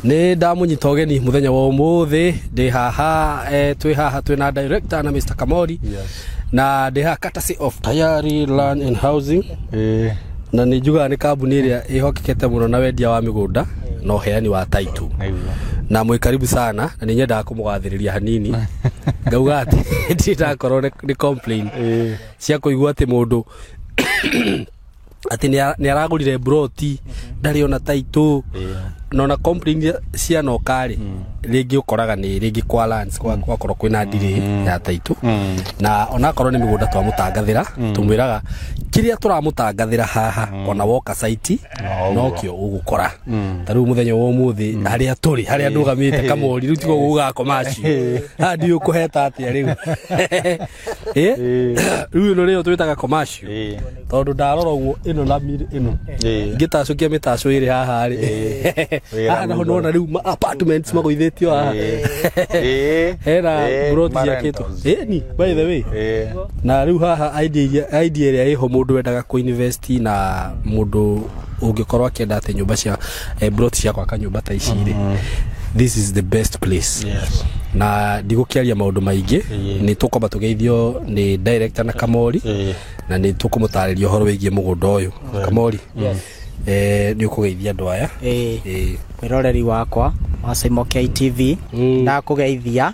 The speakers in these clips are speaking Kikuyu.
Nĩ ndamũnyita ũgeni mũthenya wa ũmũthĩ. Ndĩ haha, twĩ haha twĩ na director na Mr. Kamori. Na ndĩ haha courtesy of Tayari Land and Housing. Na nĩ njugaga nĩ kambuni ĩrĩa ĩhokekete mũno na wendia wa mĩgũnda na ũheani wa title. Na mwĩ karibu sana, na nĩ nyendaga kũmũgathĩrĩria hanini, ngauga atĩ ndirĩ ndakorwo nĩ complain cia kũigua atĩ mũndũ atĩ nĩ aragũrire broti ndarĩ ona title. Na ona complain iria cianoka rĩ, rĩngĩ ũkoraga nĩ rĩngĩ kwa lands gwakorwo kwĩna delay ya title. Na onakorwo nĩ mĩgũnda twamũtangathĩra, tũmwĩraga kĩrĩa tũramũtangathĩra haha, ona woka site nokĩo ũgũkora. Ta rĩu mũthenya wa ũmũthĩ harĩa tũrĩ, harĩa ndũgamĩte, Kamori, rĩu tigo gũgakoma acio haha, ndiũĩ ũkũheta atĩa rĩu. Rĩu ĩno nĩyo twĩtaga commercial, tondũ ndarora ũguo ĩno na miri ĩno ngĩtacũkia mĩtacũ ĩrĩ haha rĩ, Wĩra haha naho mũigũ. nona rĩu apartments magũithĩtio haha, hena plot ciakĩtwo. Ĩni, by the way, na rĩu haha idea idea ĩrĩa ĩho, mũndũ wendaga kũ-invest na mũndũ ũngĩkorwo akĩenda atĩ nyũmba cia plot cia gwaka nyũmba ta ici rĩ, this is the best place. Na ndigũkĩaria maũndũ maingĩ. Nĩ tũkwamba tũgeithio nĩ director na Kamori, na nĩ tũkũmũtarĩria ũhoro wĩgiĩ mũgũnda ũyũ. Kamori, nĩ ũkũgeithia andũ aya. Mwĩroreri wakwa wa Saimo KTV, ndakũgeithia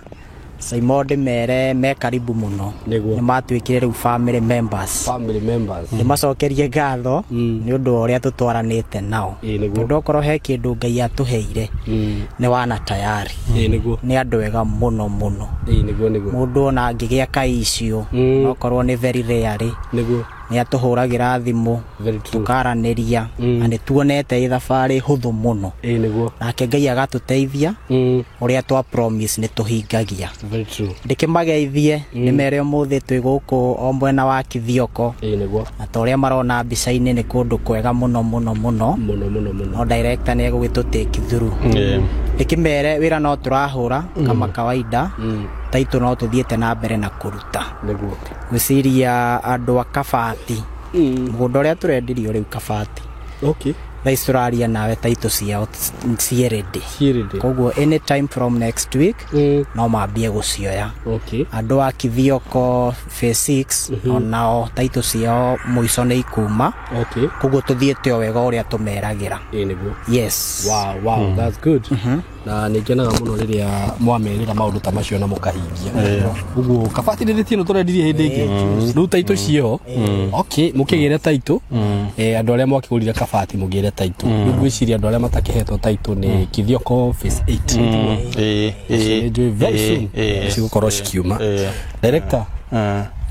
Saimo, ndĩmere me karibu mũno. Nĩ matuĩkire rĩu family members. Family members. Ndĩmacokerie ngatho nĩ ũndũ wa ũrĩa tũtwaranĩte nao, Ĩĩ, nĩguo. tondũ okorwo he kĩndũ Ngai atũheire nĩ wana tayari. ĩĩ nĩguo. Nĩ andũ ega mũno mũno. ĩĩ nĩguo nĩguo. Mũndũ ona angĩgĩa ka issue, okorwo nĩ very rare, nĩ atũhũragĩra thimũ, Very true. tũkaranĩria, na nĩ tuonete ĩ thabarĩ hũthũ mũno. ĩĩ nĩguo. Nake Ngai agatũteithia, ũrĩa twa promise nĩ tũhingagia. Very true. Ndĩkĩmageithie, nĩ mere ũmũthĩ twĩ gũkũ o mwena wa Kithioko, ĩĩ nĩguo. na ta ũrĩa marona mbica-inĩ, nĩ kũndũ kwega mũno mũno mũno. Mũno mũno mũno. No director nĩ egũgĩtũ take through. Ndĩkĩmere wĩra no tũrahũra kama kawaida, taitũ no tũthiĩte na mbere na kũruta. Gwĩciria andũ a Kabati, mũgũnda ũrĩa tũrendirio rĩu Kabati, thaa ici tũraria nawe taitũ ciao ciĩ ready. Ciĩrĩndĩ. Koguo anytime from next week no mambie gũcioya. Andũ a Kithioko phase 6 onao taitũ ciao mũico nĩ ikuma. Koguo tũthiĩte o wega ũrĩa tũmeragĩra. ĩĩ nĩguo. Yes. Wow, that's good. Na nĩ ngenaga mũno rĩrĩa mwamerĩra maũndũ ta macio na mũkahingia ũguo. Kabati nĩ ĩno tũrendirie hĩndĩ ĩngĩ, rĩu taitũ ciĩho. Okay, mũkĩgĩre taitũ. Andũ arĩa mwakĩgũrire Kabati, mũgĩre taitũ. Rĩu ngwĩciria andũ arĩa matakĩhetwo taitũ nĩ Kithioko phase 8. Nĩ njũĩ very soon cigũkorwo cikiuma. Director,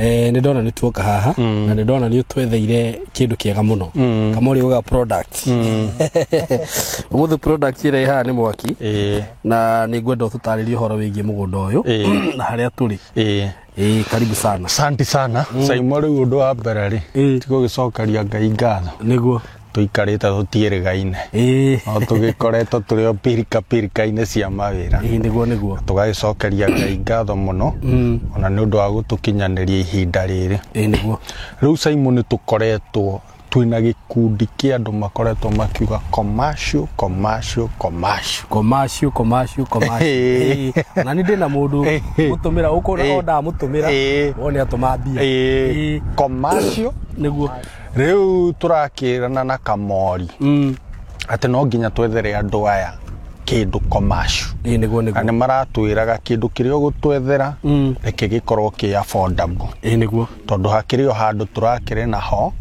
nĩ ndona nĩ tuoka haha na nĩ ndona nĩ ũtwetheire kĩndũ kĩega mũno. Kamori uga product ũmũthĩ, product ĩrĩa ĩ haha nĩ mwaki, na nĩ ngwenda ũtũtarĩrie ũhoro wĩgiĩ mũgũnda ũyũ na harĩa tũrĩ. Ĩĩ, karibu sana. Asante sana, Saimo. Rĩu ũndũ wa mbere rĩ, tigũgĩcokeria Ngai ngatho. Tũikarĩte tũtiĩrĩgaine, no tũgĩkoretwo tũrĩ o pirika pirika-inĩ cia mawĩra. ĩĩ nĩguo nĩguo. Tũgagĩcokeria Ngai ngatho mũno ona nĩ ũndũ wa gũtũkinyanĩria ihinda rĩrĩ. ĩĩ nĩguo. Rĩu Saimo, nĩ tũkoretwo twĩna gĩkundi kĩa andũ makoretwo makiuga commercial, commercial, commercial. Commercial, commercial, commercial. Na nĩ ndĩna mũndũ mũtũmĩra ũkũna o ndamũtũmĩra, wone atũma mbia. Commercial. Rĩu tũrakĩrana na Kamori atĩ no nginya twethere andũ aya kĩndũ commercial. ĩĩ nĩguo Na nĩguo nĩ maratwĩraga kĩndũ kĩrĩa ũgũtwethera reke gĩkorwo kĩ affordable, ĩĩ nĩguo. Tondũ hakĩrĩ o handũ tũrakĩrĩ naho,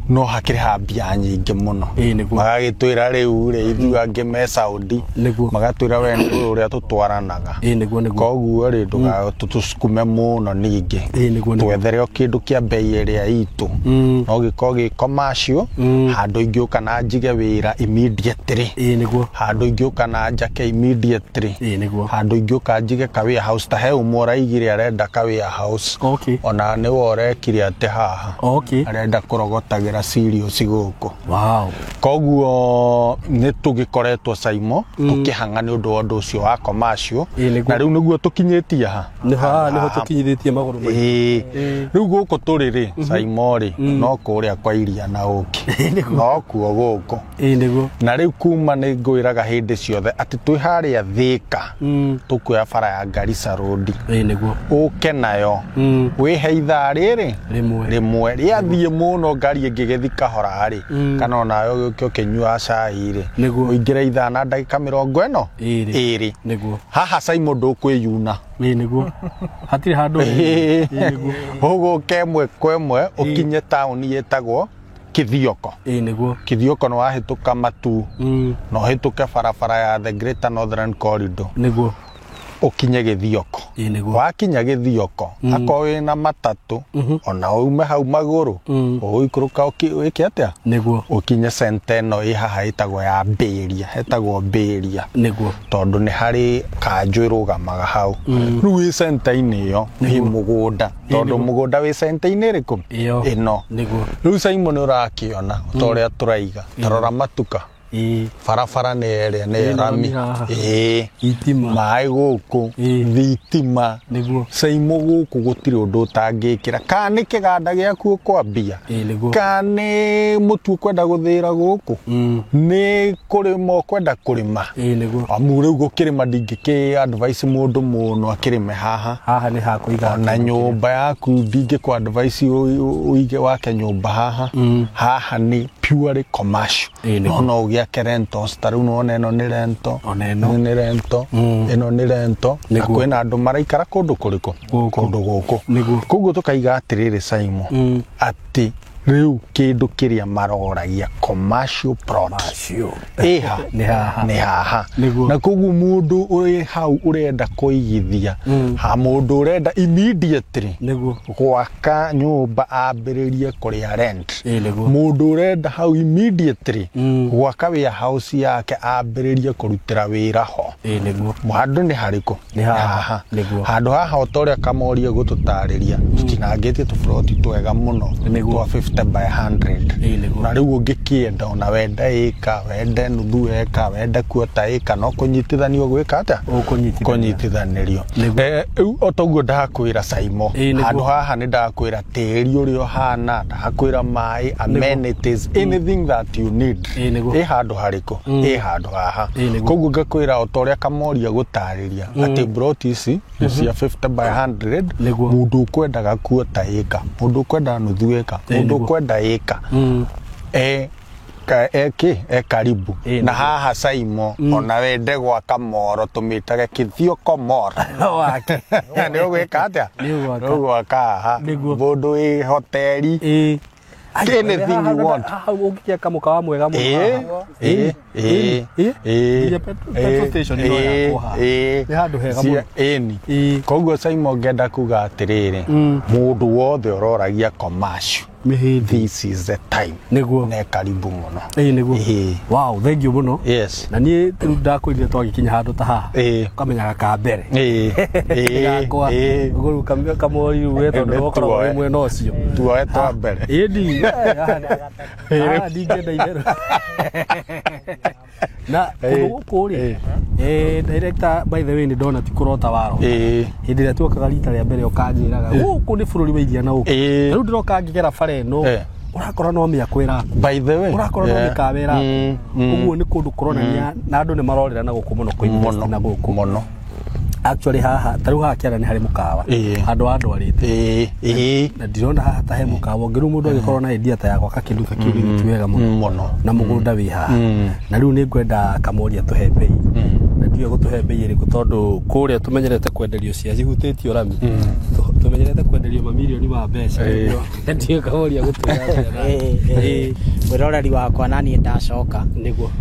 no hakĩrĩ ha mbia nyingĩ mũno. Ĩĩ nĩguo. Magagĩtwĩra rĩu rĩ, ithuĩ angĩ me Saudi, magatwĩra we nĩ ũrĩa tũtwaranaga. ĩĩ nĩguo nĩguo. Koguo rĩ, ndũgatũsukume mũno ningĩ. ĩĩ nĩguo nĩguo. Twethere o kĩndũ kĩa mbei ĩrĩa itũ, no gĩkorwo gĩ commercial, handũ ingĩũka na njige wĩra immediately, ĩĩ nĩguo. Handũ ingĩũka na njake immediately, ĩĩ nĩguo. Handũ ingĩũka njige ka warehouse. Ta he ũmwe ũraigire arenda ka warehouse, ona nĩwe ũrekire atĩ haha arenda kũrogotagĩra cereals gũkũ. Koguo nĩ tũgĩkoretwo, Saimo, tũkĩhang'a nĩ ũndũ wa ũndũ ũcio wa commercial. Ĩĩ, nĩguo. Na rĩu nĩguo tũkinyĩtie ha. Nĩ haha nĩho tũkinyithĩtie magũrũ maitũ. Rĩu gũkũ tũrĩ rĩ, Saimo rĩ, no kũrĩa kwa iria na ũkĩ, no kuo gũkũ. ĩĩ nĩguo. Na rĩu kuma nĩ ngwĩraga hĩndĩ ciothe Atĩ twĩ harĩa Thĩka, tũkuoya bara ya Garissa Road, Ĩĩ nĩguo. Ũke nayo, wĩhe ithaa rĩrĩ Rĩmwe. Rĩmwe rĩathiĩ mũno, ngari ĩngĩgĩthi kahora rĩ, kana onawe ũgĩũke ũkĩnyua cai rĩ, ũingĩre ithaa na ndagĩka mĩrongo ĩno 20. Ĩrĩ. Nĩguo. Haha Simon ndũkwĩyuna. Ĩĩ nĩguo, hatirĩ handũ. Ĩĩ nĩguo. Ũgũka ĩmwe kwa ĩmwe ũkinye taũni ĩtagwo Kithioko. Ĩĩ nĩguo. Kithioko nĩ wahĩtũka Matu, na ũhĩtũke barabara ya the Greater Northern Corridor, ũkinye Gĩthioko. Ĩĩ nĩguo. Wakinya Gĩthioko, akorwo wĩna matatũ, ona ume hau magũrũ, ũgũikũrũka wĩke atĩa, ũkinye center ĩno ĩ haha ĩtagwo ya Mbĩria, hetagwo Mbĩria, tondũ nĩ harĩ kanjũ ĩrũgamaga hau. Rĩu wĩ center-inĩ ĩyo ĩ mũgũnda, tondũ mũgũnda wĩ center-inĩ ĩrĩkũ? Ĩyo. Ĩno. Rĩu Simon ũrakĩona ta ũrĩa tũraiga, tarora matuka, barabara nĩ ĩrĩa nĩ Ĩĩ, rami. nĩ haha. Ĩĩ. Itima. Maĩ gũkũ, thitima. Caimo gũkũ gũtirĩ ũndũ ũtangĩkĩra, kana nĩ kĩganda gĩaku ũkwambia, Ĩĩ nĩguo. kana nĩ mũtu ũkwenda gũthĩra gũkũ, nĩ kũrĩma ũkwenda kũrĩma. Ĩĩ nĩguo. Amu rĩu gũkĩrĩma ndingĩkĩ advice mũndũ mũno akĩrĩme haha. Haha nĩ hakũiga. Na nyũmba yaku ndingĩkũ advice ũige wake nyũmba haha. Haha nĩ purely commercial. Ĩĩ, nĩguo. No no ũgĩake rentals, ta rĩu nĩwona ĩno nĩ rental. Ona ĩno. Ĩno nĩ rental, ĩno nĩ rental, na kwĩna andũ maraikara kũndũ kũrĩkũ? Gũkũ. Kũndũ gũkũ. Koguo tũkaiga atĩrĩrĩ Simon, atĩ rĩu kĩndũ kĩrĩa maroragia, commercial plot, Macio. ĩha? Nĩ haha. Nĩ haha. Na koguo mũndũ ũrĩ hau ũrenda kũigithia, ha mũndũ ũrenda immediately gwaka nyũmba ambĩrĩrie kũrĩa rent, Ĩĩ nĩguo. mũndũ ũrenda hau immediately gwaka warehouse yake ambĩrĩrie kũrutĩra wĩra ho, Ĩĩ nĩguo. Handũ nĩ harĩkũ? Nĩ haha. Nĩguo. Handũ haha o ta ũrĩa Kamoria gũtũtarĩria, tũtinangĩtie tũburoti twega mũno twa 50 by 100. Ĩĩ nĩguo. Na rĩu ũngĩkĩenda ona wende ĩka, wende nuthu eka, wende kuota ĩka, no kũnyitithanio gwĩka atĩa? Ũkũnyitithania. Kũnyitithanĩrio. Rĩu o toguo ndakwĩra Saimo, Ĩĩ, nĩguo. handũ haha nĩ ndakwĩra tĩri ũrĩa ũhana, ndakwĩra maĩ, amenities, anything that you need, Ĩĩ, nĩguo. ĩ handũ harĩkũ? Ĩ handũ haha. Ĩĩ, nĩguo. Koguo ngakwĩra o ta ũrĩa Kamoria gũtarĩria atĩ broti ici nĩ cia 50 by 100. Mũndũ ũkwendaga kuota ĩka, mũndũ ũkwendaga nuthu ĩka, mũndũ ũkwenda ĩka, e eki e karibu. Na haha Saimo, ona wende gwaka moro, tũmĩtage Kithioko moro. Wake. Nĩ ũgwĩka atĩa? Nĩ ũgwaka. Nĩ ũgwaka haha. Mũndũ wĩ hoteri, anything you want. Haha ũngĩkĩaka mũkawa mwega mũno haha. Ĩĩ, ĩĩ, ĩĩ. Nginya petrol station no yakwo haha. Nĩ handũ hega mũno. Ĩni. Koguo Simon ngenda kuga atĩrĩrĩ, mũndũ wothe ũroragia commercial, Mĩhĩndĩ. this is the time. Ne karibu mũno. Ĩĩ nĩguo. Ĩĩ. Wow, thank you mũno. Na niĩ rĩu ndakwĩrire twagĩkinya handũ ta haha, ũkamenyaga ka mbere Ĩĩ. Ĩĩ. gakwa. Ũguo rĩu kamori rĩu we tondũ Nĩ nĩwe ũkoragwo tuoe. wĩ mwena ũcio. Tuoe twa mbere. Ĩndi haha ndingĩenda itherũ na kũndũ gũkũ rĩ, director, by the way, nĩ ndona ti kũrota warota. Hĩndĩ ĩrĩa tuokaga rita rĩa mbere ũkanjĩraga gũkũ nĩ bũrũri wa iria na gũkũ. Rĩu ndĩroka ngĩgera bara ĩno, ũrakora no mĩako ĩrakwo, By the way, ũrakora no mĩkawa ĩrakwo. Ũguo nĩ kũndũ kũronania na andũ nĩ marorĩra na gũkũ mũno kũ-invest Mũno. na gũkũ. Mũno. Actually haha ta rĩu haha kĩara nĩ harĩ mũkawa, handũ wa andũ arĩte. Ĩĩ. Ĩĩ. Na ndirona haha ta he mũkawa ũngĩ. Rĩu mũndũ agĩkorwo na idea ta ya gwaka kĩndũ ta kĩu nĩ ti wega mũno. Mũno. Na mũgũnda wĩ haha. Na rĩu nĩ ngwenda Kamoria tũhe mbei, na ndiũĩ gũtũhe mbei ĩrĩkũ, tondũ kũrĩa tũmenyerete kwenderio cia cihutĩtio rami, tũmenyerete kwenderio mamirioni ma mbeca. Na ndiũĩ Kamoria gũtwĩra atĩa Mwĩroreri wakwa, na niĩ ndacoka.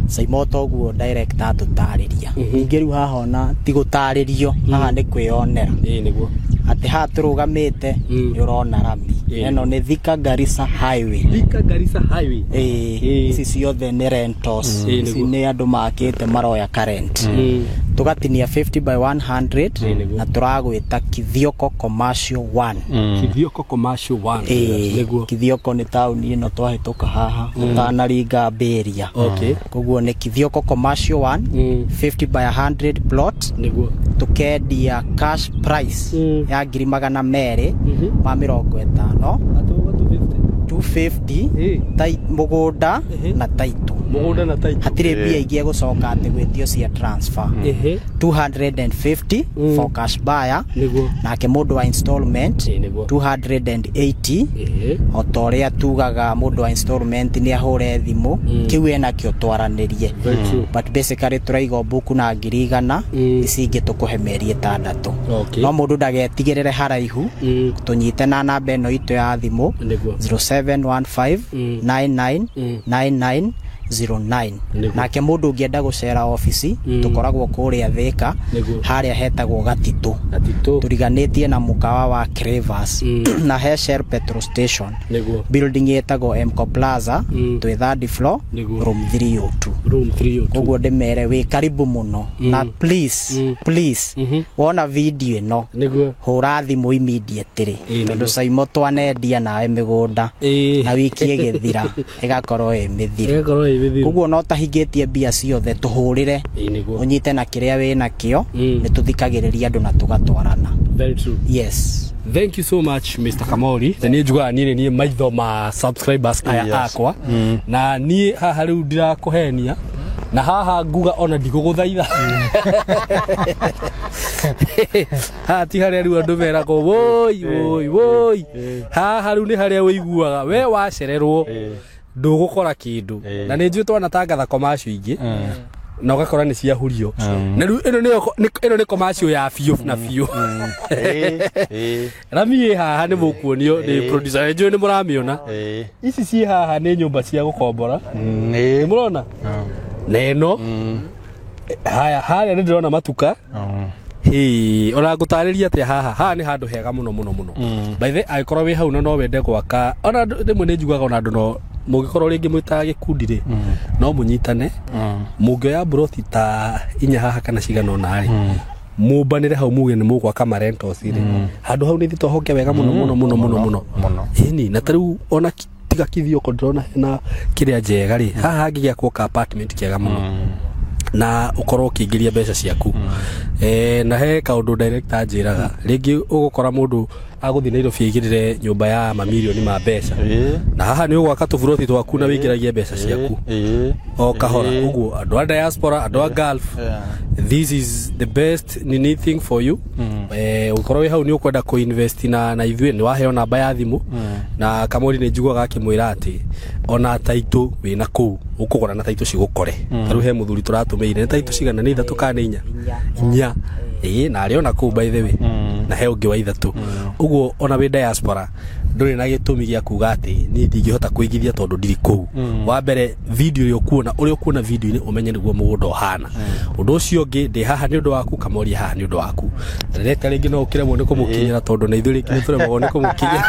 Saimo toguo director atũtarĩria, ningĩ rĩu haha ona ti gũtarĩrio, haha nĩ kwĩyonera. Ĩĩ nĩguo. Atĩ haha tũrũgamĩte, nĩ ũrona rami ĩno nĩ Thika Garissa Highway. Thika Garissa Highway. Ĩĩ, ici ciothe nĩ rentals. Ici nĩ andũ makĩte maroya current. Tũgatinia 50 by 100, Nĩguo. na tũragwĩta Kithioko Commercial 1. Kithioko Commercial 1. Ĩĩ. Kithioko nĩ taũni ĩno twahĩtũka haha ũtanaringa Mbĩria. Koguo nĩ Kithioko Commercial 1, 50 by 100 plot. Tukendia cash price ya 250,000. Atũ 250. 250 mũgũnda na title. Mũgũnda na title. Hatirĩ mbia ingĩ egũcoka atĩ gwĩtio cia transfer. 250 for cash buyer. Nake mũndũ wa installment 280. O ta ũrĩa tugaga, mũndũ wa installment nĩ ahũre thimũ kĩu enakĩo twaranĩrie. Very true. But basically tũraiga mbuku na 100,000, ici ingĩ tũkũhe mĩeri 6. No mũndũ ndagetigĩrĩre haraihu, tũnyite na namba ĩno itũ ya thimũ, 0715 99 99 09. Nake mũndũ ũngĩenda gũcera obici, tũkoragwo kũrĩa Thĩka, harĩa hetagwo Gatitũ. Gatitũ. Tũriganĩtie na mũkawa wa Cravers na he Shell petrol station, building ĩtagwo Mco Plaza, twĩ third floor, room 302. Room 302. Koguo ndĩmere wĩ karibu mũno, na please, please, wona video ĩno, hũra thimũ immediately, tondũ Saimo twanendia nawe mĩgũnda na wiki ĩgĩthira ĩgakorwo ĩ mĩthiru. Ĩgakorwo ĩ mĩthiru. Koguo no tahingĩtie mbia ciothe, tũhũrĩre, ũnyite na kĩrĩa wĩ nakĩo. Nĩ tũthikagĩrĩria andũ na tũgatwarana. Very true. Yes. Thank you so much, Mr. Kamori. Na niĩ njugaga niĩ nĩ niĩ maitho ma subscribers aya akwa, na niĩ haha rĩu ndirakũhenia, na haha nguga ona ndigũgũthaitha. Haha ti harĩa rĩu andũ meragwo woi woi woi. Haha rĩu nĩ harĩa ũiguaga we wacererwo ndũgũkora kĩndũ, na nĩ njũĩ twanatangatha commercial ingĩ na ũgakora nĩ ciahurio, na rĩu ĩno nĩyo ĩno nĩ commercial ya biũ na biũ. Rami ĩ haha nĩ mũkuonio nĩ producer, nĩ njũĩ nĩ mũramĩona. Ici ciĩ haha nĩ nyũmba cia gũkombora. Nĩ mũrona na ĩno haya harĩa nĩ ndĩrona matuka. Hĩ, ona ngũtarĩria atĩa haha? Haha nĩ handũ hega mũno mũno mũno. By the way, angĩkorwo wĩ hau na no wende gwaka, ona rĩmwe nĩ njugaga ona andũ no mũngĩkorwo rĩngĩ mwĩ ta gĩkundi rĩ, no mũnyitane, mũngĩoya mburoti ta inya haha kana cigana ũna rĩ, mũmbanĩre hau, muge nĩ mũgwaka ma rentals rĩ, handũ hau nĩ thĩ tohoke wega mũno mũno mũno mũno mũno. Mũno. Ĩni na ta rĩu ona tiga kithioko ndĩrona hena kĩrĩa njega rĩ, haha hangĩgĩakwo ka apartment kĩega mũno na ũkorwo ũkĩingĩria mbeca ciaku. Na he kaũndũ director anjĩraga, rĩngĩ ũgũkora mũndũ agũthiĩ Nairobi aigĩrĩre nyũmba ya mamirioni ma mbeca, na haha nĩ ũgwaka tũburoti twaku na wĩingĩragie mbeca ciaku o kahora. Ũguo andũ a diaspora, andũ a Gulf, this is the best nini thing for you. Ũngĩkorwo wĩ hau nĩ ũkwenda kũ-invest na ithuĩ, nĩ waheo namba ya thimũ na Kamori. Nĩ njiguaga akĩmwĩra atĩ ona taitũ wĩna kũu ũkũgũra na taitũ cigũkore. Ta rĩu he mũthuri tũratũmĩire, nĩ taitũ cigana? Nĩ ithatũ kana nĩ inya? Inya. Ĩĩ, na arĩ ona kũu, by the way, na he ũngĩ wa ithatũ. Ũguo ona wĩ diaspora ndũrĩ na gĩtũmi gĩa kuga atĩ niĩ ndingĩhota kũigithia tondũ ndirĩ kũu. Wa mbere, video ĩrĩa ũkuona, ũrĩa ũkuona video-inĩ, ũmenye nĩguo mũgũnda ũhana. Ũndũ ũcio ũngĩ, ndĩ haha nĩ ũndũ waku, Kamori haha nĩ ũndũ waku. Director, rĩngĩ no ũkĩremwo nĩ kũmũkinyĩra, tondũ na ithuĩ rĩngĩ nĩ tũremagwo nĩ kũmũkinyĩra.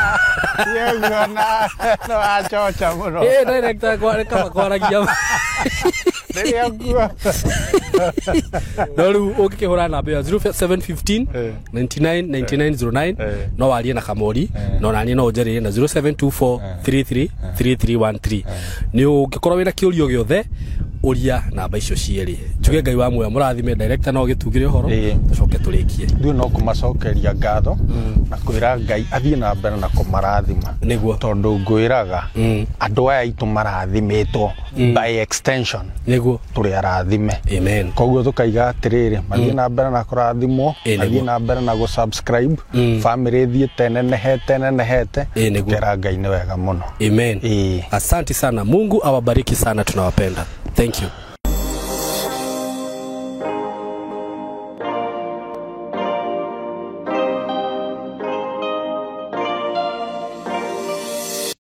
Ũguo na no acoca mũno. Ĩ, director kaba kwaragia. Rĩrĩa nguo No rĩu ũngĩkĩhũra namba ĩyo 0715 99 9909, no warie na Kamori, no naniĩ no ũnjarĩrie na 0724 33 3313. Nĩ ũngĩkorwo wĩna kĩũrio gĩothe, ũria namba icio cierĩ. Njuge Ngai wa muoyo mũrathime. Director, no ũgĩtugire ũhoro, tũcoke tũrĩkie. Ithuĩ no kũmacokeria ngatho na kwĩra Ngai athiĩ na mbere na kũmarathima, tondũ ngwĩraga andũ aya aitũ marathimĩtwo by extension. Tũrĩ arathime. Amen. Koguo tũkaiga atĩrĩrĩ, mathiĩ na mbere na kũrathimwo, mathiĩ na mbere na gũ-subscribe, family ĩthiĩte nenehete nenehete. Tũkera Ngai nĩ wega mũno. Amen. Ĩĩ. Asante sana, Mungu awabariki sana, tunawapenda. Thank you.